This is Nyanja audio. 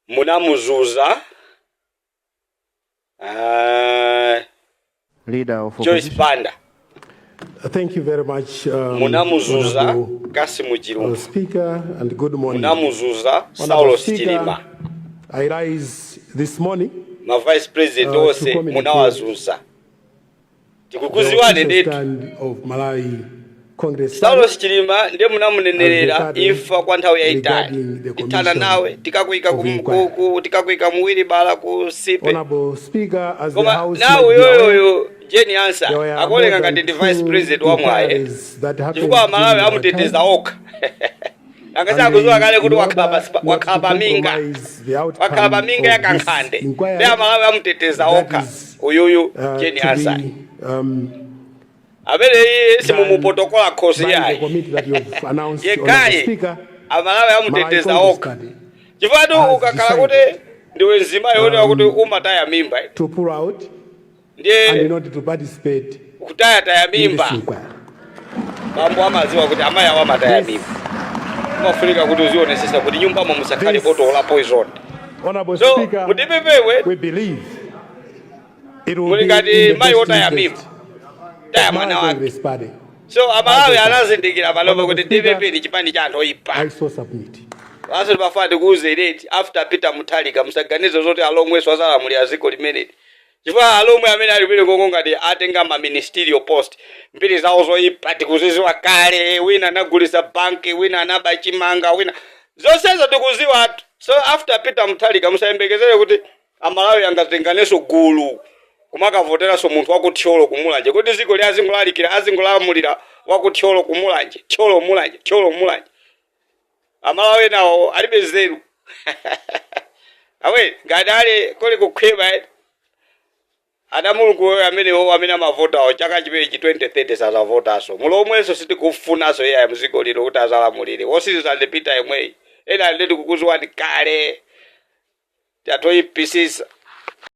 Munamuzuza Leader of Joyce Opposition. Banda. Thank you very much, Munamuzuza Honorable Kasimu Chilumpha. Speaker, and good morning. Munamuzuza Honorable Saulos Speaker, Chilima. I rise this morning Ma vice president to onse communicate munawazuza. the Tikukuziwane official ndetu. stand of Malawi Congress Party Saulos Chilima ndiye munamunenerera as the party imfa kwa nthawi yayitali. regarding the Tithana commission nawe tikakuyika of inquiry. tikakuyika muwiri bala ku sipe. Honorable Speaker, as the Koma House nawe might be aware, yoyoyo Jane Ansah there were more akuoneka ngati than ndi vice two president wa mwaye inquiries that happened chifukwa Amalawi during our amuteteza time. okha. Angasi And akuziwa kale in kuti order wakhala not to wakhala paminga, compromise the wakhala outcome paminga ya of this kankhande, ndi inquiry, Amalawi amuteteza that okha is uyuyu Jane to Ansah be amene iye done simumupotokola khosi by the yayi committee that you've announced, Honorable yekaye Speaker. Amalawi Malawi amuteteza Congress okha Party chifukwa has ukakhala kuti decided ndiwe mzimayi wonewa kuti umataya mimba to pull out and ndiye not to participate kutayataya in this mimba inquiry. Bambo amaziwa kuti amayi awo amataya This, mimba, umafunika kuti uzionesesa kuti nyumbamo musakhale this, botolo la poison. Honorable So Speaker, mu DPP we believe it will muli be in ngati the mayi best wotaya mimba interest taya of mwana Malawi wake. Congress Party So as Amalawi a party. anazindikira panopa Honorable kuti Speaker, DPP ndi chipani cha anthu oyipa. I so submit. Aso timafuna tikuuze leti after Peter Mutharika musaganize zoti alomweso azalamulira dziko limeneli chifukwa alomwe amene ali kumene koko ngati atenga ma ministerial post, mbiri zawo zoyipa tikuziziwa kale. Wina anagulisa banki, wina anaba chimanga, wina zonsezo tikuziwatu. So after Peter Mutharika musayembekezere kuti Amalawi angatenganenso gulu kumakavoteranso munthu wakuthyolo kumulanje kuti dziko li azingolalikira, azingolamulira wakuthyolo kumulanje, Thyolo Mulanje, Thyolo Mulanje. Amalawi nawo alibe zeru awe ngati ali kuli kukhwima ana Mulungu amenewo amene amavotawo chaka chimenechi 2030 sazavotanso. Mulomwenso sitikufunanso iyayi mdziko lino kuti azalamulire wosizandipita yemweyi. Ena ndi tikukuziwani kale tatoyipisisa.